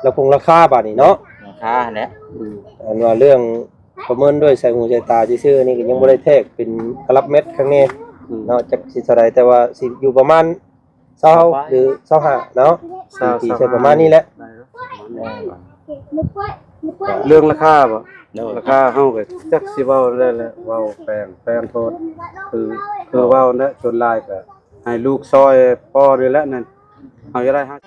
ລາຄາ ລາຄາບາດນີ້ເນາະ ລາຄາຫັ້ນແຫຼະ ອືມ ອັນວ່າເລື່ອງປະເມີນດ້ວຍສາຍຫູສາຍຕາຊື່ໆ ນີ້ກໍຍັງບໍ່ໄດ້ແທກເປັນຕະລັບແມັດຂ້າງແນ່ ອືມ ເນາະ ຈັກຊິເທົ່າໃດ ແຕ່ວ່າຊິຢູ່ປະມານຊາວ ຊາວປາຍ ຫຼື ຊາວຫ້າເນາະ ຊາວ ຊິຕີໃສ່ປະມານນີ້ແຫຼະ ໄດ້ເນາະ ເອີ ເລື່ອງລາຄາບໍ ໂດຍ ລາຄາເຮົາກໍຈັກຊິເວົ້າແລ້ວແຫຼະ ເວົ້າແປງ ແປງໂພດ ຄື ຄືເວົ້າແຫຼະ ສ່ວນຫຼາຍກໍໃຫ້ລູກຊ່ອຍພໍ່ນີ້ແຫຼະນັ້ນ ເຮົາຈະໄດ້ ອ້າວ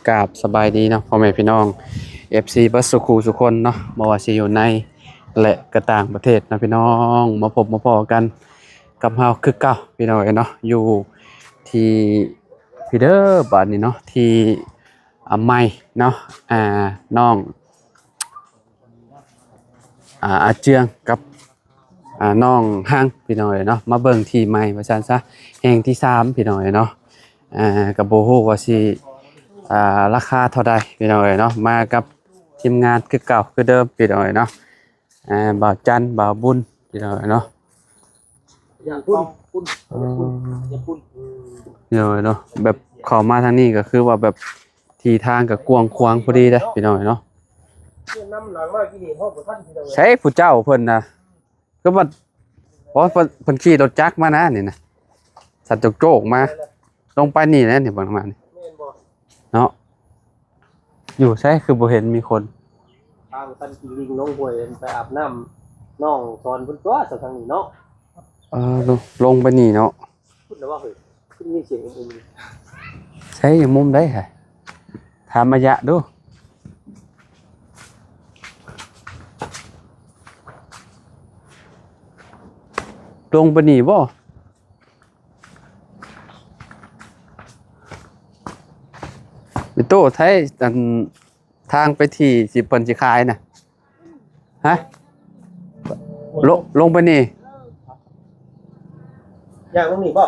ກາບສະບາຍດີເນາະ ພໍ່ແມ່ພີ່ນ້ອງ ເອັຟຊີ ເບິດສູ່ຄູ່ສູ່ຄົນເນາະ ບໍ່ວ່າຊິຢູ່ໃນ ແລະ ກະຕ່າງປະເທດເນາະພີ່ນ້ອງ ມາພົບມາພໍ້ກັນກັບເຮົາຄືເກົ່າພີ່ນ້ອງເອີຍເນາະ ຢູ່ທີ່ພີເດີ ບາດນີ້ເນາະ ທີ່ ອາ ໃໝ່ເນາະ ອາ ນ້ອງ ອາ ອາເຈືອງກັບ ອາ ນ້ອງຮັງພີ່ນ້ອງເອີຍເນາະ ມາເບິ່ງທີ່ໃໝ່ວ່າຊັ້ນຊະ ແຫ່ງທີສາມພີ່ນ້ອງເອີຍເນາະ ອາ ກໍບໍ່ຮູ້ວ່າຊິ ອາ ລາຄາເທົ່າໃດພີ່ນ້ອງເອີຍເນາະ ມາກັບທີມງານຄືເກົ່າຄືເດີມພີ່ນ້ອງເອີຍເນາະ ອາ ບ່າວຈັນ ບ່າວບຸນພີ່ນ້ອງເອີຍເນາະ ຢ່າງພຸ້ນ ພຸ້ນ ເອີ ຢ່າງພຸ້ນ ເອີ ເນາະ ແບບເຂົ້າມາທາງນີ້ກໍຄືວ່າແບບ ທີ່ທາງກໍກວ້າງຂວາງພໍດີເດ້ພີ່ນ້ອງເນາະ ນຳຫຼັງມາກີ້ນີ້ຮອດບໍ່ທັນພີ່ນ້ອງ ໃສຜູ້ເຈົ້າເພິ່ນນະ ຄືວ່າ ໂອ້ ເພິ່ນ ເພິ່ນຂີ່ລົດຈັກມານະນີ້ນະ ສັດໂຈກໆມາ ລົງໄປນີ້ແຫຼະນີ້ ເບິ່ງມານີ້ ແມ່ນບໍ່ ເນາະ ຢູ່ໃສຄືບໍ່ເຫັນມີຄົນ ທາງສັນກິລິງລົງຫ້ວຍໄປອາບນ້ຳ ນ້ອງສອນເພິ່ນຕົວະ ທາງນີ້ເນາະ ເອີ ລົງ ລົງໄປນີ້ເນາະ ພຸ້ນລະວ່າເຮີ້ຍ ຄືມີສຽງອືມໆ ໃສຢູ່ມຸມໃດຫະ ຖາມອາຍະດູ ລົງໄປນີ້ບໍ່ ມີໂຕໃຊ້ອັນ ທາງໄປທີ່ຊິເພິ່ນຊິຂາຍນະ ຮະ ລົງ ລົງໄປນີ້ ຍ່າງລົງນີ້ບໍ່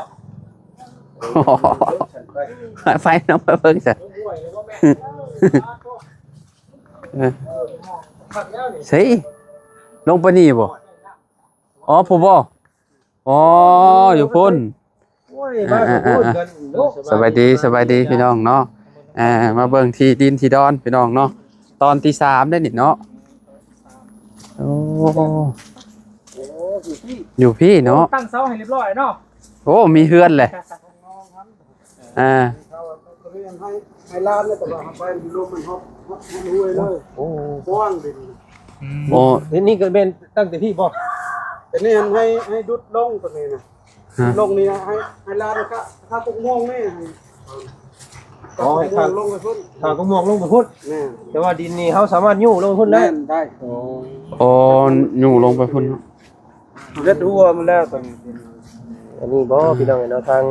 ໄປນຳ ໄປເບິ່ງຊະ ເອີ ໃສ ລົງໄປນີ້ບໍ່ ອໍ ຜູ້ບໍ່ ອໍ ຢູ່ພຸ້ນ ໂອ້ຍ ອ່າ ມາ ອ່າ ໂອ້ຍ ອ່າ ເພິ່ນເນາະ ສະບາຍດີ ສະບາຍດີພີ່ນ້ອງເນາະ ອ່າ ມາເບິ່ງທີ່ດິນທີ່ດອນພີ່ນ້ອງເນາະ ຕອນທີສາມໄດ໋ນີ້ເນາະ ໂອ້ ໂອ້ ຢູ່ພີ້ ຢູ່ພີ້ເນາະ ໂອ້ ຕັ້ງເສົາໃຫ້ຮຽບຮ້ອຍເນາະ ໂອ້ ມີເຮືອນແຫຼະ ອ່າ ໃຫ້ ໃຫ້ລານແລ້ວ ແຕ່ວ່າໄປລົມມັນຮອດ ຮອດ ຮອດຫ້ວຍເລີຍ ໂອ້ ກວ້າງເດນີ້ ອືມ ໂອ້ ນີ້ກໍແມ່ນຕັ້ງແຕ່ພີ້ບໍ່ ອັນນີ້ໃຫ້ ໃຫ້ດຸດລົງຕົວນີ້ນະ ຮະ ລົງນີ້ໃຫ້ ໃຫ້ລານຄາ ຄາກົກມ່ວງນີ້ໃຫ້ ອໍ ໃຫ້ຄາ ຄາກົກມ່ວງລົງໄປພຸ້ນ ຄາກົກມ່ວງລົງໄປພຸ້ນ ແມ່ນ ແຕ່ວ່າດິນນີ້ເຮົາສາມາດຍູ້ລົງໄປພຸ້ນໄດ້ ແມ່ນ ໄດ້ ອໍ ອໍ ຍູ້ລົງໄປພຸ້ນ ເຮັດຮົ້ວມັນແລ້ວຕອນນີ້ ອັນນີ້ບໍ່ ພີ່ນ້ອງເອີຍເນາະ ທາງ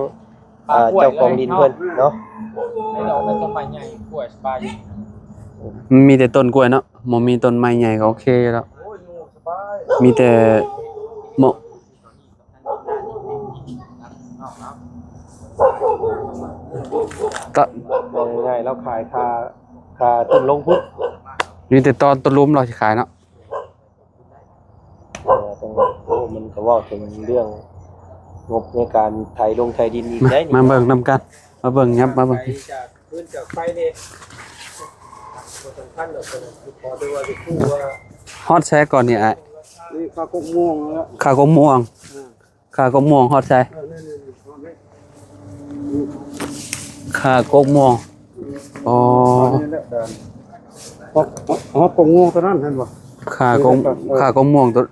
ອ່າ ເຈົ້າຂອງດິນເພິ່ນເນາະ ໃນດອກນັ້ນຕົ້ນໄມ້ໃຫຍ່ ກ້ວຍສະບາຍຢູ່ ມັນມີແຕ່ຕົ້ນກ້ວຍເນາະ ບໍ່ມີຕົ້ນໄມ້ໃຫຍ່ກໍໂອເຄຢູ່ແລ້ວ ມີແຕ່ເໝາະ ກໍເວົ້າງ່າຍໆ ລາວຂາຍຄ່າ ຄ່າຕົ້ນລົງພຸ້ນ ມີແຕ່ຕອນຕົ້ນລຸ່ມລາວຊິຂາຍເນາະ. ເອີ ຕ້ອງ ໂອ້ ມັນກໍເວົ້າເຖິງເລື່ອງງົບໃນການໄຖລົງໄຖດິນອີກໄດ໋ ມາເບິ່ງນຳກັນ ມາເບິ່ງ ຫຍັບມາເບິ່ງ ໄປຈາກ ຄືນຈາກໄຟນີ້ ບໍ່ສຳຄັນດອກ ຂໍແຕ່ວ່າຊິຮູ້ວ່າ ຮອດໃສກ່ອນນີ້ອ້າຍ? ນີ້ຄາກົກມ່ວງແລ້ວ ຄາກົກມ່ວງ ເອີ ຄາກົກມ່ວງຮອດໃສ? ເອີ ນີ້ໆໆ ຮອດນີ້ ຄາກົກມ່ວງ ອໍ ນີ້ແຫຼະດ່ານ ຮອດ ຮອດກົກມ່ວງຕົວນັ້ນ ເຫັນບໍ່? ຄາກົກ ເອີ ຄາກົກມ່ວງຕົວ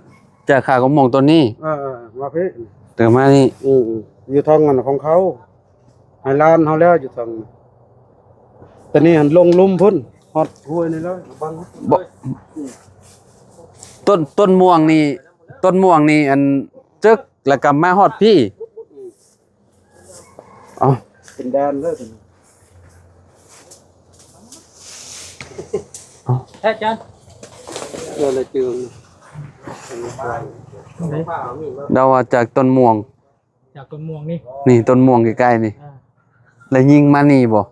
ຈາກຄາກົກມ່ວງຕົວນີ້ ເອີໆ ມາພີ້ ເຕີມມານີ້ ອືມ ຢູ່ທາງນັ້ນຂອງເຂົາ ໃຫ້ລານເຮົາແລ້ວຢູ່ທາງ ຕອນນີ້ຫັ້ນລົງລຸ່ມພຸ້ນ ຮອດຫ້ວຍນີ້ເລີຍ ບັງ ບໍ່ ອືມ ຕົ້ນ ຕົ້ນມ່ວງນີ້ ຕົ້ນມ່ວງນີ້ ອັນ ເຈິກ ແລ້ວກໍມາຮອດພີ້ ອືມ ເອົ້າ ເປັນແດນເລີຍ ເອົ້າ ແທ້ຈັນ ເອີ ລະຈື່ ເອົາວ່າຈາກຕົ້ນມ່ວງ ຈາກຕົ້ນມ່ວງນີ້ ນີ້ຕົ້ນມ່ວງໃກ້ໆນີ້ ອ່າ ແລ້ວຍິງມານີ້ບໍ່?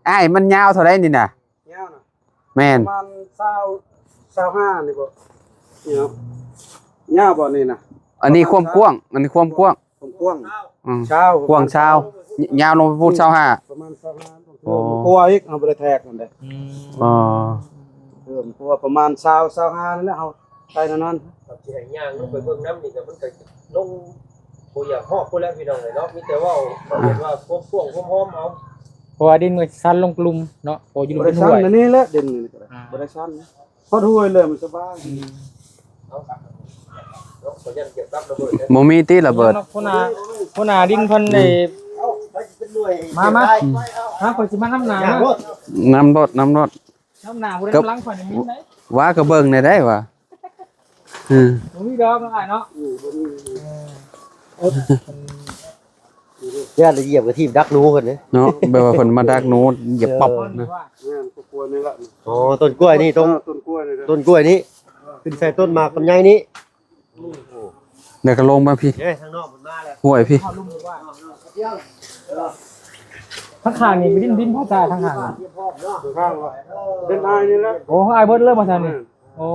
ອ້າຍ ມັນຍາວເທົ່າໃດນີ້ນະ? ຍາວນະ? ແມ່ນ ປະມານຊາວ ຊາວຫ້ານີ້ບໍ່? ຍາວ ຍາວບໍ່ນີ້ນະ? ອັນນີ້ຄວາມກວ້າງ ອັນນີ້ຄວາມກວ້າງ ຄວາມກວ້າງ ອືມ ຊາວ ກວ້າງຊາວ ຍາວລົງໄປພຸ້ນຊາວຫ້າ ປະມານຊາວຫ້າ. ໂອ້ ກວ່າອີກ ເຮົາບໍ່ໄດ້ແທກມັນເດ້. ອືມ ອໍ ເພີ່ມກວ່າປະມານຊາວ ຊາວຫ້ານີ້ແຫຼະ ເຮົາໄປແນວນັ້ນ. ຊິໃຫ້ຍ່າງລົງໄປເບິ່ງນຳນີ້ກໍມັນກໍລົງ ບໍ່ຢາກຮອດພຸ້ນແຫຼະພີ່ນ້ອງເອີຍເນາະ ມີແຕ່ເວົ້າ ເວົ້າເປັນວ່າຄວາມກວ້າງຄວາມຫອມເອົາ ເພາະວ່າດິນມັນຊັນລົງກະລຸ່ມເນາະ ເພາະຢູ່ລຸ່ມ ບໍ່ໄດ້ຊັນ ຫ້ວຍ ອັນນີ້ແຫຼະ ດິນນີ້ກໍໄດ້ ອ່າ ບໍ່ໄດ້ຊັນ ຮອດຫ້ວຍເລີຍ ມັນສະບາຍ. ອືມ ເອົາ ເນາະ ຂໍຢ້ານກຽວກັບລະເບີດເດີ ບໍ່ມີຕິລະເບີດ ຫົວໜ້າ ຫົວໜ້າດິນເພິ່ນໄດ້ ອືມ ມາ ມາ ອືມ ຫາ ຂ້ອຍຊິມານຳໜ້າ ນຳໂລດ ນຳໂລດ ນຳໜ້າ ຜູ້ໃດນຳຫຼັງຂ້ອຍນີ້ມີໄດ ວ່າກໍເບິ່ງແດ່ໄດ໋ວ່າ ອືມ ບໍ່ມີດອກເນາະອ້າຍເນາະ ເອີ ເອີ ຢ້ານໄດ້ຢຽບກະທີບດັກໜູເພິ່ນເດ້ເນາະ ແບບວ່າເພິ່ນມາດັກໜູ ຢຽບປັອບນະ ແມ່ນ ຕົ້ນກ້ວຍນີ້ລະ ອໍ ຕົ້ນກ້ວຍນີ້ ຕົ້ນ ເອີ ຕົ້ນກ້ວຍນີ້ ຕົ້ນກ້ວຍນີ້ ຂຶ້ນໃສ່ຕົ້ນໝາກລຳໄຍນີ້ ແລ້ວກໍລົງມາພີ້ ເດ້ ທາງນອກມັນມາແລ້ວ ຫ້ວຍພີ້ ທາງຂ້າງນີ້ເປັນດິນ ດິນພາສາທາງຂ້າງນີ້ ທາງຂ້າງວ່າເປັນອ້າຍນີ້ແຫຼະ ໂອ້ ອ້າຍເບິດເລີຍບໍ່ຊັ້ນນີ້ ແມ່ນ ໂອ້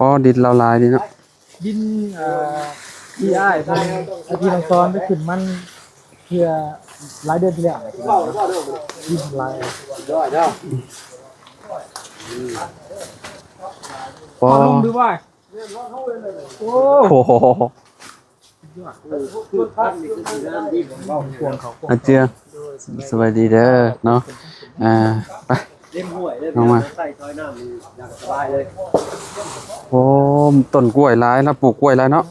ອໍ ດິນລາວຫຼາຍດີເນາະ ດິນ ເອີ ທີ່ອ້າຍເພິ່ນ ອາ ທີ່ນ້ອງສອນໄປຂຶ້ນມັນເທື່ອຫຼາຍເດືອນທີ່ແລ້ວ ດິນຫຼາຍ ອໍ ລຸງຫຼືວ່າ ໂອ້ໂຫ ອາເຈືອ ສະບາຍດີເດີເນາະ ອ່າ ໄປ ເຕັມຫ້ວຍເລີຍ ນ້ອງມາ ໃສ່ຖ້ວຍນ້ຳນີ້ຢ່າງສະບາຍເລີຍ ໂອ້ ຕົ້ນກ້ວຍຫຼາຍເນາະ ປູກກ້ວຍຫຼາຍເນາະ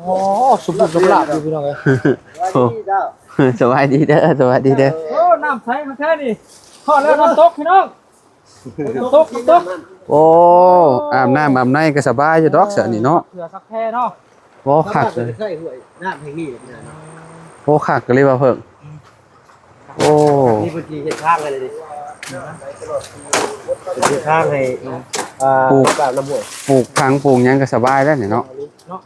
ໂອ້ ສຸບໆ ລາບໆ ຢູ່ພີ່ນ້ອງເອີຍ ໂອ້ ສະບາຍດີເດີ ສະບາຍດີເດີ ໂອ້ ນ້ຳໃສຄັກແທ້ນີ້ ຮອດແລ້ວນ້ຳຕົກພີ່ນ້ອງ ຕົກ ຕົກ ໂອ້ ອາບນ້ຳອາບໃນກໍສະບາຍຢູ່ດອກຊະນີ້ເນາະ ເຂື່ອສັກແພເນາະ ໂອ້ ຄັກເລີຍ ໃຊ້ຫ້ວຍນ້ຳແຫ່ງນີ້ເນາະ ໂອ້ ຄັກອີ່ຫຼີວ່າເພິ່ງ ໂອ້ ນີ້ເພິ່ນຊິເຮັດທາງໃຫ້ເລີຍນີ້ ເຮັດທາງໃຫ້ ອ່າ ປູກ ກາບນ້ຳຫ້ວຍ ປູກຜັງປູກຫຍັງກໍສະບາຍແລ້ວນີ້ເນາະ ເນາະ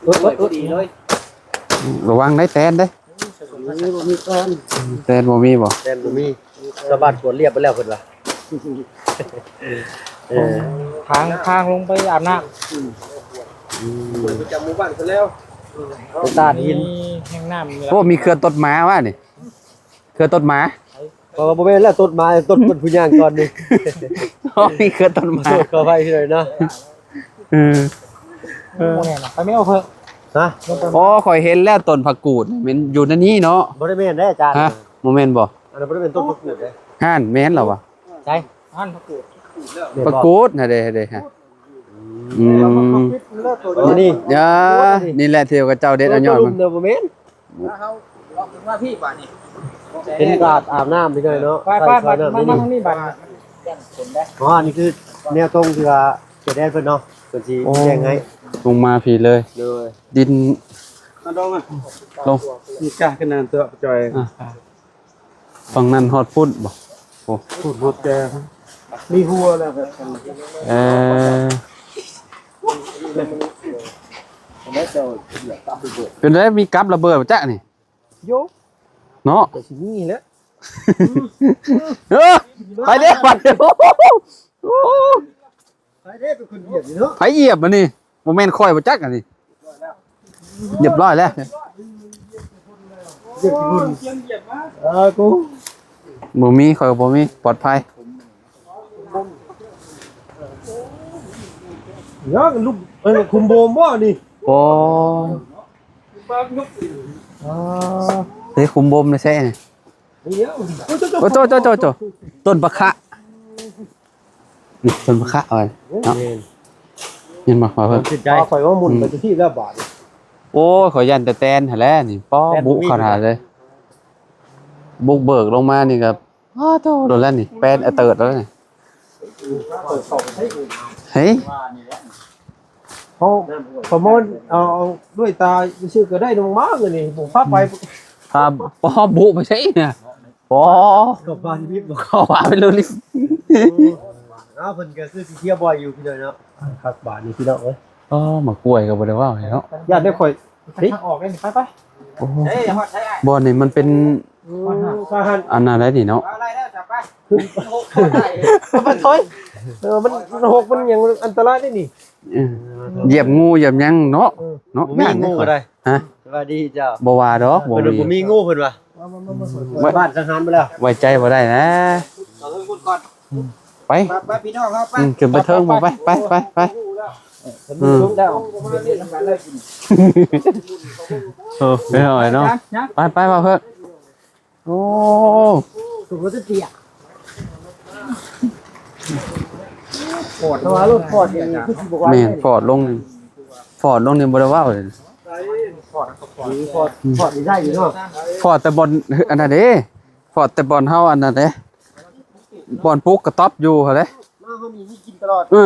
ເອີ ເອີ ດີເລີຍ ລະວັງໄດ້ແຕນເດ້ ນີ້ບໍ່ມີແຕນ ແຕນບໍ່ມີບໍ່? ແຕນບໍ່ມີ ຊາວບ້ານກວດລຽບໄປແລ້ວເພິ່ນວ່າ ເອີ ທາງ ທາງລົງໄປອາບນ້ຳ ອືມ ປະຈຳໝູ່ບ້ານເພິ່ນແລ້ວ ເປັນຕາດຫີນ ມີແຮ່ງນ້ຳ ໂອ້ ມີເຂື່ອນຕົດໝາວ່ານີ້ ເຂື່ອນຕົດໝາ ເອີ ບໍ່ແມ່ນແລ້ວ ຕົດໝາ ຕົດເພິ່ນຜູ້ຍ່າງກ່ອນນີ້ ໂອ້ ມີເຂື່ອນຕົດໝາ ຂໍອະໄພເນາະ ເອີ ເອີ ບໍ່ແມ່ນ ໄປແມ່ເອົາເພິ່ນ ຮະ ອໍ ຂ້ອຍເຫັນແລ້ວຕົ້ນຜັກກູດ ແມ່ນຢູ່ໃນນີ້ເນາະ ບໍ່ໄດ້ແມ່ນເດ້ອາຈານ ຮະ ບໍ່ແມ່ນບໍ່? ອັນນັ້ນບໍ່ໄດ້ເປັນຕົ້ນຜັກກູດເດ້ ຫັ້ນແມ່ນແລ້ວວະ ໃສ ຫັ້ນຜັກກູດ ແມ່ນບໍ່? ຜັກກູດຫັ້ນເດ້ ເດ້ຮະ ອືມ ນີ້ ອ່າ ນີ້ແຫຼະທີ່ເຂົາເຈົ້າເດັດເອົາຍອດມັນ ບໍ່ແມ່ນ ເຮົາອອກມາພີ້ບາດນີ້ ເປັນກາດອາບນ້ຳພີ່ນ້ອງເນາະ ໄປ ໄປ ໄປ ມາ ມາທາງນີ້ບາດນີ້ ອໍ ອັນນີ້ຄືແນວຕົງທີ່ວ່າເຂດແດນເພິ່ນເນາະ ເພິ່ນຊິ ໂອ້ ແຈ້ງໃຫ້ ລົງມາພີ້ເລີຍ ໂດຍ ດິນ ມາດອງ ລົງ ມີກາຂະໜາດຕົວຈ່ອຍ ອ່າ ຝັ່ງນັ້ນຮອດພຸ້ນບໍ່? ໂອ້ ພຸ້ນຮອດແກ່ ມີຫົວແລ້ວກໍ ເອີ ເປັນໃດ ມີກັບລະເບີດບໍ່ຈັກນີ້? ໂຍ ເນາະ ກໍຊິມີແຫຼະ ເອີ ໄປເດ້ ໄປເດ້ ໂອ້ ໃຜເດ້ເປັນຄົນຢຽບນີ້ເນາະ? ໃຜຢຽບອັນນີ້? ບໍ່ແມ່ນຂ້ອຍບໍ່ຈັກອັນນີ້. ຮຽບຮ້ອຍແລ້ວ. ຢຽບຂີ້ຝຸ່ນ. ເອີ ກູ ບໍ່ມີ ຂ້ອຍກໍບໍ່ມີ ປອດໄພ. ຍັງລຸກ ເອີ ຄຸມໂບມບໍ່ນີ້? ໂອ້ ອໍ ເດ້ ຄຸມໂບມໃນແຊະນີ້. ໂອ້ ໂຕ ໂຕ ໂຕ ໂຕ ຕົ້ນບັກຂະ. ນີ້ຕົ້ນບັກຂະເອົາໄວ້ເນາະ. ແມ່ນ ເຫັນບໍ່ວ່າເພິ່ນ ຄິດໃຈ ຂ້ອຍວ່າໝຸ່ນໄປທີ່ແລ້ວບາດນີ້. ໂອ້ຍ ຂ້ອຍຢ້ານແຕ່ແຕນຫັ້ນແຫຼະນີ້. ປ້ອ ແຕນບໍ່ມີ ບຸກຂະໜາດເລີຍ. ບຸກເບີກລົງມານີ້ກໍ ອ້າ ໂທ້ ໂດນແລ້ວນີ້ ແປນອະເຕີດແລ້ວນີ້. ເຮີ້ຍ ເຮົາປະເມີນເອົາ ເອົາດ້ວຍຕາຊື່ໆ ກໍໄດ້ນ້ອງມາກນີ້ ບໍ່ພາໄປ ພາ ພໍ່ບຸໄປໃສນະ? ບໍ່ ເຂົ້າປ່າລິບ ເຂົ້າປ່າໄປເລີຍ. ເອີ ເອົາ ເພິ່ນກໍຄືຊິທຽວບ່ອຍຢູ່ພີ່ນ້ອງເນາະ. ຄັກບາດນີ້ພີ່ນ້ອງເອີຍ. ອໍ ໝາກກ້ວຍກໍບໍ່ໄດ້ເວົ້າເນາະ. ຢ້ານແຕ່ຂ້ອຍ ໄປທາງອອກເດ້ ໄປໄປ. ໂອ້ ເອີຍ ຮອດໃສອ້າຍ? ບ່ອນນີ້ມັນເປັນ ອືມ ອັນນັ້ນໄດ໋ນີ້ເນາະ. ເອົາໄດ້ແລ້ວ ຈັບໄປ. ມັນໂອ້ຍ ເອີ ມັນ ມັນຫົກ ມັນຫຍັງ ມັນອັນຕະລາຍເດ້ນີ້. ເອີ ຢຽບງູຢຽບຫຍັງເນາະ. ເອີ ເນາະ ບໍ່ມີງູກໍໄດ້. ຮະ? ສະບາຍດີເຈົ້າ. ບໍ່ວ່າດອກ ບໍ່ມີ ບໍ່ມີງູເພິ່ນວ່າ. ບ້ານສັງຫານໄປແລ້ວ ໄວ້ໃຈບໍ່ໄດ້ນະ. ເອົາເທິງພຸ້ນກ່ອນ. ໄປ ໄປ ໄປ ພີ່ນ້ອງເຮົາໄປ. ອືມ ຂຶ້ນໄປເທິງ ໄປ ໄປ ໄປ ໄປ. ເອີ ເພິ່ນລົງແລ້ວ ເອີ ໄປເອົາໄວ້ເນາະ. ໄປ ໄປ ວ່າເພິ່ນ. ໂອ້ ໂຕກໍຈະເປຍກ ຟອດ ແຕ່ວ່າລົດຟອດນີ້ຄືຊິບໍ່ໄຫວ. ແມ່ນ ຟອດລົງ ຟອດລົງນີ້ບໍ່ໄດ້ເວົ້າເລີຍ. ຟອດ ຟອດ ຟອດນີ້ໄດ້ຢູ່ເນາະ. ຟອດແຕ່ບ່ອນ ອັນນັ້ນເດ້ ຟອດແຕ່ບ່ອນເຮົາອັນນັ້ນເດ້ ບ່ອນປຸກກະຕັອບຢູ່ຫັ້ນເດ້. ມາເຮົາມີ ມີກິນຕະຫຼອດ. ເອີ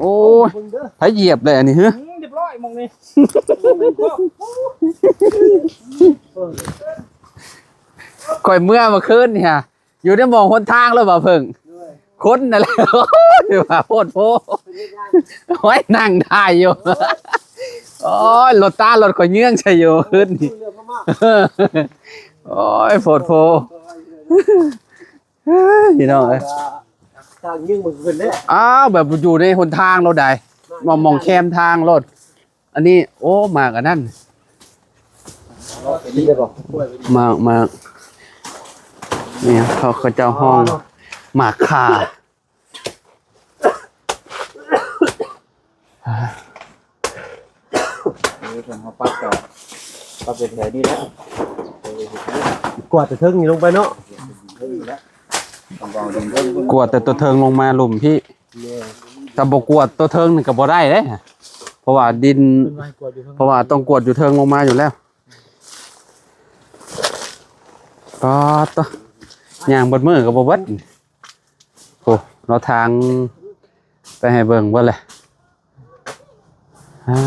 ໂອ້ຍ ເບິ່ງເດີ ໃຜຢຽບເລີຍອັນນີ້ ຮະ? ອືມ ຮຽບຮ້ອຍໝ່ອງນີ້. ຂ້ອຍເມື່ອເມື່ອຄືນນີ້ຫະ ຢູ່ໃນໝ່ອງຫົນທາງແລ້ວບໍ່ເພິ່ງ ຄົນນັ້ນແຫຼະ. ໂອ້ຍ ວ່າໂພດໂພ ໂອ້ຍ ນັ່ງຖ່າຍຢູ່. ໂອ້ຍ ລົດຕາລົດຂ້ອຍເຍືອງໃສ່ຢູ່ຄືນນີ້. ໂອ້ຍ ໂພດໂພ. ເອີຍ ພີ່ນ້ອງເອີຍ ທາງຍິງມັນຂຶ້ນເດ້. ອ້າວ ແບບຢູ່ໃນຫົນທາງໂລດໃດ ມອງ ມອງແຄມທາງໂລດ. ອັນນີ້ ໂອ້ ໝາກອັນນັ້ນ ໝາກ ໝາກ ນີ້ເຂົາ ເຂົາເຈົ້າຮ້ອງໝາກຂ່າ. ເອີ ເພິ່ນເຮົາປັບກໍປັບເປັນແຖວນີ້ແຫຼະ ກວາດແຕ່ເທິງນີ້ລົງໄປເນາະ ເທິງນີ້ແຫຼະ ກວາດແຕ່ຕົວເທິງລົງມາລຸ່ມພີ້. ແມ່ນ ຖ້າບໍ່ກວາດຕົວເທິງນີ້ກໍບໍ່ໄດ້ເດ້ ເພາະວ່າດິນ ເພິ່ນວ່າໃຫ້ກວາດຢູ່ເທິງ ເພາະວ່າຕ້ອງກວາດຢູ່ເທິງລົງມາຢູ່ແລ້ວ. ປາດໂທ້ ຍ່າງເບິດມື້ກໍບໍ່ເບິດ. ໂອ້ ເນາະ ທາງໄປໃຫ້ເບິ່ງເບິດແຫຼະ. ອ່າ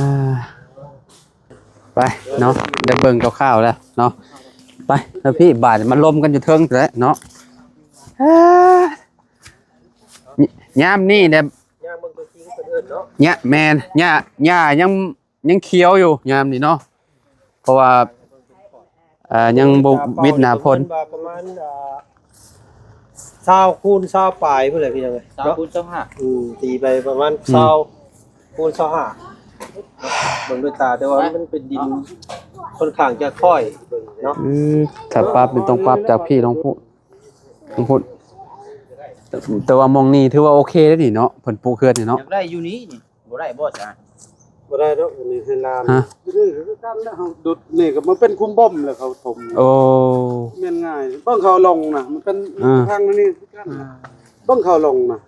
ໄປເນາະ ໄດ້ເບິ່ງຄ່າວໆແລ້ວເນາະ. ໄປເດີພີ່ ບາດມາລົມກັນຢູ່ເທິງແຫຼະເນາະ. ອ່າ ຍາມນີ້ແຫຼະ ຍ່າງເບິ່ງຕົວຈິງເພິ່ນເອີ້ນເນາະ. ຍາ ແມ່ນ ຫຍ້າ ຫຍ້າຍັງ ຍັງຂຽວຢູ່ຍາມນີ້ເນາະ ເພາະວ່າ ເອີ ຍັງບໍ່ວິດໜ້າຝົນ. ປະມານ ເອີ ຊາວຄູນຊາວປາຍພຸ້ນແຫຼະພີ່ນ້ອງເອີຍ ຊາວ ເນາະ ຄູນຊາວຫ້າ. ອືມ ຕີໄປປະມານ ອືມ ຊາວຄູນຊາວຫ້າ ເບິ່ງດ້ວຍຕາ ແຕ່ວ່າມັນເປັນດິນຄ່ອນຂ້າງຈະຄ່ອຍເນາະ. ອືມ ຖ້າປັບນີ້ຕ້ອງປັບຈາກພີ້ລົງພຸ້ນ ລົງພຸ້ນ. ແຕ່ວ່າໝ່ອງນີ້ຖືວ່າໂອເຄເດ້ນີ້ເນາະ ເພິ່ນປູກເຮືອນນີ້ເນາະ. ຢາກໄດ້ຢູ່ນີ້ນີ້ ບໍ່ໄດ້ບໍ່ຊະ? ບໍ່ໄດ້ດອກ ອັນນີ້ໃຫ້ຫຼານ. ຮະ? ນີ້ຄືກັນແລ້ວ ເຮົາດຸດນີ້ກໍມາເປັນຂຸມບົ່ມແລ້ວເຂົາຖົມ. ໂອ້ ແມ່ນງ່າຍ. ເບິ່ງເຂົາລົງນະ ມັນເປັນ ອ່າ ທາງນີ້ຄືກັນ. ອ່າ ເບິ່ງເຂົາລົງນະ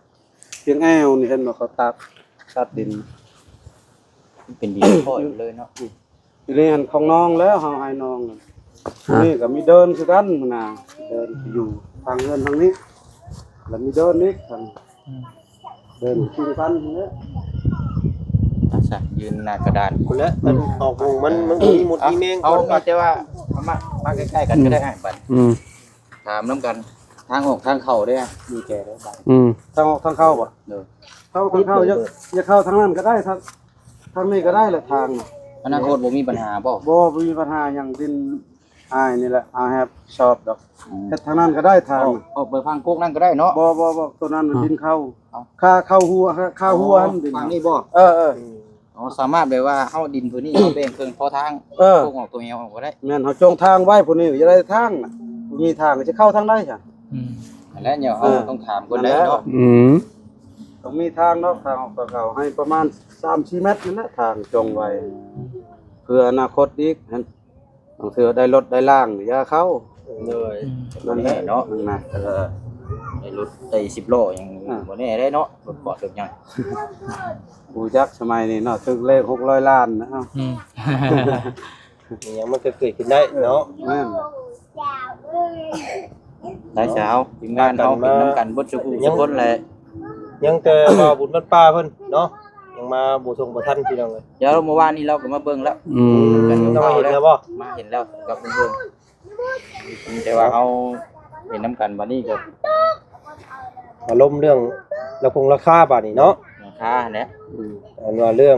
ພຽງແອວນີ້ ເຫັນບໍ່ ເຂົາຕັກ ຕັດດິນ ມັນເປັນດິນຄ່ອຍເລີຍເນາະ. ອືມ ຢູ່ໃນອັນຂອງນ້ອງແລ້ວ ເຮົາໃຫ້ນ້ອງ. ຮະ? ນີ້ກໍມີເດີ່ນຄືກັນນະ ເດີ່ນຢູ່ທາງເຮືອນທາງນີ້ ແລ້ວມີເດີ່ນອີກທາງ. ອືມ ເດີ່ນກິນກັນຫັ້ນແຫຼະ. ອາ ຊະ ຢືນໜ້າກະດານພຸ້ນແຫຼະ. ອືມ ອອກໂມງມັນ ມັນມີມົດມີແມງ. ເອົາ ມີແຕ່ວ່າເອົາມາ ມາໃກ້ໆກັນກໍໄດ້ອ້າຍ ບັດ. ອືມ ຖາມນຳກັນ ທາງອອກທາງເຂົ້າເດ້ ມີແຕ່ໃດ໋ບາດ. ອືມ ທາງອອກທາງເຂົ້າບໍ່? ໂດຍ ທາງອອກທາງເຂົ້າ ຢາກ ຢາກເຂົ້າທາງນັ້ນກໍໄດ້ ທາງ ທາງນີ້ກໍໄດ້ແຫຼະທາງ. ອະນາຄົດບໍ່ມີບັນຫາບໍ່? ບໍ່ ບໍ່ມີບັນຫາຫຍັງ ດິນອ້າຍນີ້ແຫຼະ ເອົາຮັບຊອບດອກ. ອືມ ເຮັດທາງນັ້ນກໍໄດ້ທາງ. ອອກ ອອກໄປຝັ່ງກົກນັ້ນກໍໄດ້ເນາະ. ບໍ່ ບໍ່ ບໍ່ ຕົວນັ້ນ ອືມ ດິນເຂົາ. ເອົາ ຄາເຂົ້າຫົວ ຄາ ຄາຫົວຫັ້ນດິນ. ຝັ່ງນີ້ບໍ່? ເອີ ເອີ ເອີ. ອໍ ສາມາດແບບວ່າເຮົາດິນພື້ນນີ້ເຮົາແບ່ງເຄິ່ງພໍທາງ ເອີ ຕົວອອກຕົວແອວອອກກໍໄດ້. ແມ່ນ ເຮົາຈົ່ງທາງໄວ້ ຜູ້ນີ້ຢາກໄດ້ທາງນະ ບໍ່ມີທາງຈະເຂົ້າທາງໃດຊະ? ອືມ ນັ້ນແຫຼະ ດຽວເຮົາ ເອີ ຕ້ອງຖາມກ່ອນໄດ້ເນາະ. ອືມ ຕ້ອງມີທາງເນາະ ທາງອອກທາງເຂົ້າ ໃຫ້ປະມານສາມສີ່ແມັດນັ້ນແຫຼະ ທາງຈົ່ງໄວ້ ເພື່ອອະນາຄົດອີກຫັ້ນ. ບາງເທື່ອໄດ້ລົດໄດ້ລາງ ຢ່າເຂົ້າ. ໂດຍ ອືມ ນັ້ນແຫຼະເນາະ ນັ້ນນະ. ເອີ ໄດ້ລົດໄດ້ສິບລໍ້ຫຍັງ ອ່າ ບໍ່ແນ່ເດ້ເນາະ ລົດປອດລົດຫຍັງ ຮູ້ຈັກສະໄໝນີ້ເນາະ ຖືກເລກຫົກຮ້ອຍລ້ານນະ. ອືມ ອີຫຍັງມັນກໍເກີດຂຶ້ນໄດ້ເນາະ. ແມ່ນ ໄດ້ຊາວ ທີມງານເຮົາເປັນນຳກັນເບິດສູ່ຜູ້ສູ່ຄົນແຫຼະ. ຍັງແຕ່ວ່າບຸນວັດປ່າເພິ່ນເນາະ ຍັງມາບໍ່ສົ່ງບໍ່ທັນພີ່ນ້ອງເອີຍ. ດຽວເມື່ອວານນີ້ລາວກໍມາເບິ່ງແລ້ວ. ອືມ ກັນຢູ່ ເຈົ້າມາເຫັນແລ້ວບໍ່? ມາເຫັນແລ້ວກັບເພິ່ນ ແຕ່ວ່າເຮົາເຫັນນຳກັນ ບາດນີ້ກໍອາລົມເລື່ອງລາຄົງລາຄາບາດນີ້ເນາະ ລາຄາຫັ້ນແຫຼະ. ອືມ ອັນວ່າເລື່ອງ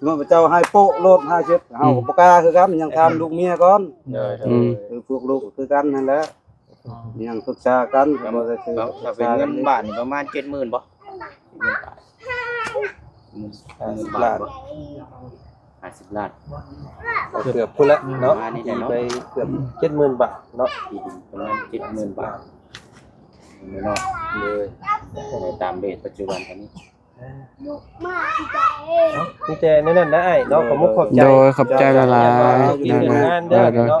ສົມມຸດວ່າເຈົ້າໃຫ້ໂປະໂລດຫ້າສິບ ເຮົາກໍບໍ່ກ້າຄືກັນ ຍັງຖາມລູກເມຍກ່ອນ. ໂດຍ ອືມ ຄືພວກລູກກໍຄືກັນຫັ້ນແຫຼະ ຍັງປຶກສາກັນ ກໍບໍ່ໄດ້ຄື ຖ້າເປັນເງິນບາດນີ້ປະມານເຈັດໝື່ນບໍ່? ຫ້າສິບລ້ານ ຫ້າສິບລ້ານ ກໍເກືອບພຸ້ນແຫຼະເນາະ ປະມານນີ້ແຫຼະເນາະ ໄປເກືອບເຈັດໝື່ນບາດເນາະ ທີ່ດິນປະມານເຈັດໝື່ນບາດເນາະ ໂດຍ ຕາມເຣດປັດຈຸບັນຕອນນີ້ ເອົ້າ ມີແຕ່ແນວນັ້ນນະອ້າຍເນາະ ໂດຍ ຂອບໃຈ ໂດຍ ຂອບໃຈຫຼາຍໆ ໂດຍ ໂດຍ ໂດຍ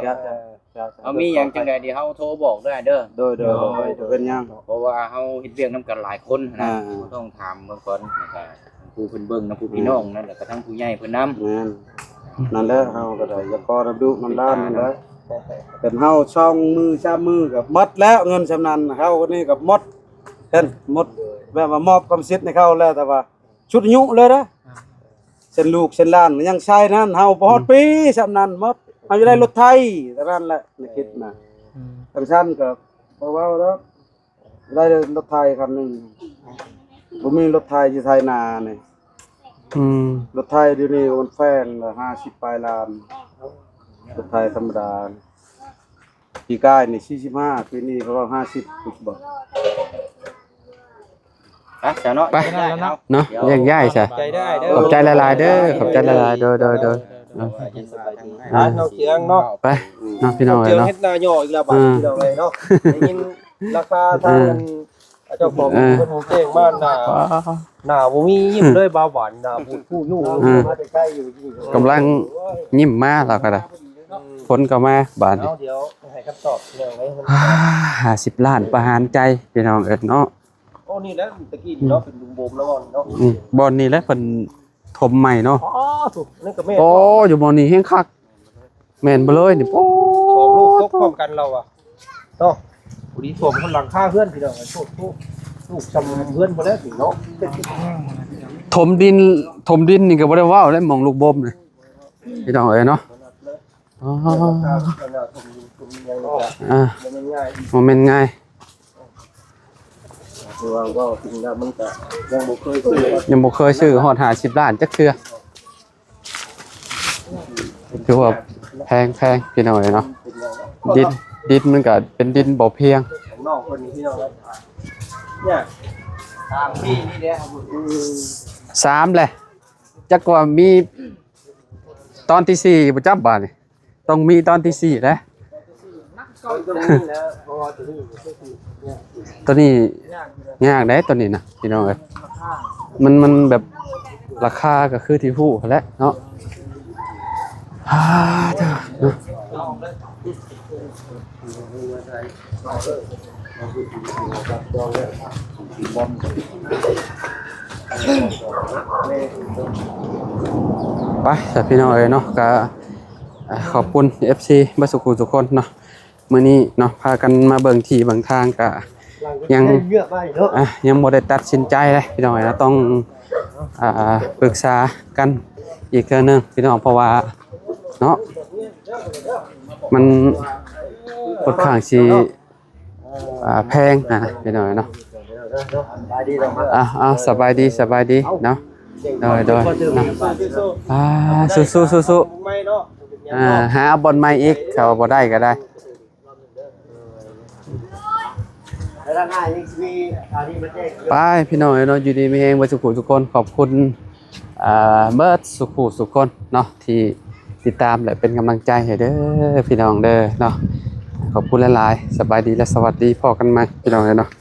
ເຮົາມີຫຍັງຈັ່ງໃດດຽວເຮົາໂທບອກເດີອ້າຍເດີ ໂດຍ ໂດຍ ໂດຍ ບໍ່ເປັນຫຍັງ ເພາະວ່າເຮົາເຮັດວຽກນຳກັນຫຼາຍຄົນນະ ອ່າ ຕ້ອງຖາມເບິ່ງກ່ອນ ແລ້ວກໍຜູ້ເພິ່ນເບິ່ງນຳ ຜູ້ ອືມ ພີ່ນ້ອງນັ້ນ ແລ້ວກໍທັງຜູ້ໃຫຍ່ເພິ່ນນຳ ແມ່ນ ນັ້ນແຫຼະ ເຮົາກໍໄດ້ຢາກຂໍນຳລູກນຳຫຼານນັ້ນແຫຼະ ເປັນເຮົາສອງມື້ສາມມື້ກໍໝົດແລ້ວ ເງິນສ່ຳນັ້ນ ເຮົານີ້ກໍໝົດ ເຫັນໝົດ ແບບວ່າມອບກຳສິດໃຫ້ເຂົາແລ້ວ ແຕ່ວ່າ ຊຸດອາຍຸເລີຍເດ້ ອ່າ ເຊັ່ນລູກເຊັ່ນຫຼານຍັງໃຊ້ນັ້ນ ເຮົາບໍ່ຮອດ ອືມ ປີສ່ຳນັ້ນໝົດ ເຮົາຈະໄດ້ ອືມ ລົດໄຖເທົ່ານັ້ນແຫຼະ ໃນຄິດນະ ອືມ ຈັ່ງຊັ້ນກໍບໍ່ເວົ້າດອກ ໄດ້ລົດໄຖຄັນໜຶ່ງ ບໍ່ມີລົດໄຖຊິໄຖນານີ້ ອືມ ລົດໄຖດຽວນີ້ມັນແພງລະຫ້າສິບປາຍລ້ານ ລົດໄຖທຳມະດາ ປີກາຍນີ້ສີ່ສິບຫ້າ ປີນີ້ເຂົາເວົ້າຫ້າສິບ ບໍ່ ໄປຊະເນາະ ໄປເນາະ ແຍກຍ້າຍຊະ ຂອບໃຈຫຼາຍໆເດີ ຂອບໃຈຫຼາຍໆ ໂດຍ ໂດຍ ໂດຍ ອ່າ ນ້ອງເສຍງເນາະ ໄປເນາະ ພີ່ນ້ອງເອີຍເນາະ ເຮັດໜ້າຫຍໍ້ອີກແລ້ວບາດນີ້ ພີ່ນ້ອງເອີຍເນາະ ໄດ້ຍິນລາຄາທາງ ເອີ ເຈົ້າຂອງ ເອີ ເພິ່ນແຈ້ງມາ ໜ້າ ໜ້າບໍ່ມີຍິ້ມເລີຍ ບ່າວຫວານ ໜ້າບູດຜູ້ຢູ່ ອືມ ກຳລັງຍິ້ມມາລາວກໍໄດ້ ອືມ ຄົນກໍມາບາດນີ້ ເອົາ ດຽວໃຫ້ຄຳຕອບເລື່ອງໃດ ຫ້າສິບລ້ານປະຫານໃຈ ພີ່ນ້ອງເອີຍເນາະ ໂອ້ ນີ້ແຫຼະ ຕະກີ້ນີ້ເນາະ ເປັນໂບມແລ້ວເນາະ ອືມ ບ່ອນນີ້ແຫຼະເພິ່ນຖົມໃໝ່ເນາະ ອໍ ນັ້ນກໍແມ່ນ ໂອ້ ຢູ່ບ່ອນນີ້ແຮງຄັກ ແມ່ນບໍ່ເລີຍນີ້ ໂອ້ ສອງລູກຕົກພ້ອມກັນລາວວ່າເນາະ ພໍດີຖ້ວມຄົນຫຼັງຄາເຮືອນ ພີ່ນ້ອງ ໂທດ ໂທດ ລູກຊ່ຳເຮືອນບໍ່ແລ້ວນີ້ເນາະ ຖົມດິນ ຖົມດິນນີ້ກໍບໍ່ໄດ້ເວົ້າເດ້ ໝ່ອງລູກບົມນີ້ ພີ່ນ້ອງເອີຍເນາະ ອໍ ອ່າ ບໍ່ແມ່ນງ່າຍ ຄືວ່າເວົ້າເຖິງແລ້ວມັນກະຍັງບໍ່ເຄີຍຊື້ ຍັງບໍ່ເຄີຍຊື້ຮອດຫ້າສິບລ້ານຈັກເທື່ອ ຖືວ່າແພງໆ ພີ່ນ້ອງເອີຍເນາະ ດິນ ດິນມັນກະເປັນດິນບໍ່ພຽງ ສາມແຫຼະ ຈັກວ່າມີຕອນທີສີ່ບໍ່ຈັກບາດນີ້ ຕ້ອງມີຕອນທີສີ່ແຫຼະ ໂຕນີ້ຍາກເດ້ ໂຕນີ້ນະ ພີ່ນ້ອງເອີຍ ມັນ ມັນແບບລາຄາກໍຄືທີ່ຮູ້ຫັ້ນແຫຼະເນາະ ອ່າ ເດີເນາະ ໄປຊະ ພີ່ນ້ອງເອີຍເນາະ ກໍ ອ່າ ຂອບຄຸນເອັຟຊີເບິດສູ່ຜູ້ສູ່ຄົນເນາະ ມື້ນີ້ເນາະ ພາກັນມາເບິ່ງທີ່ເບິ່ງທາງ ກະຍັງ ອ່າ ຍັງບໍ່ໄດ້ຕັດສິນໃຈເດ້ພີ່ນ້ອງເນາະ ຕ້ອງ ອ່າ ປຶກສາກັນອີກເທື່ອໜຶ່ງພີ່ນ້ອງ ເພາະວ່າເນາະ ມັນຂ້ອນຂ້າງຊິ ອ່າ ແພງນະພີ່ນ້ອງເນາະ ອ່າ ເອົາ ສະບາຍດີ ສະບາຍດີເນາະ ໂດຍ ໂດຍ ອ່າ ສູ້ໆ ສູ້ໆ ອ່າ ຫາເອົາບ່ອນໃໝ່ອີກ ຖ້າວ່າບໍ່ໄດ້ກໍໄດ້. ໄປພີ່ນ້ອງເອີຍເນາະ ຢູ່ດີມີແຮງເບິດສູ່ຜູ້ສູ່ຄົນ ຂອບຄຸນ ອ່າ ເບິດສູ່ຜູ້ສູ່ຄົນເນາະ ທີ່ຕິດຕາມ ແລະ ເປັນກຳລັງໃຈໃຫ້ເດີພີ່ນ້ອງເດີເນາະ ຂອບຄຸນຫຼາຍໆ ສະບາຍດີ ແລະ ສະຫວັດດີ ພໍ້ກັນໃໝ່ພີ່ນ້ອງເອີຍເນາະ.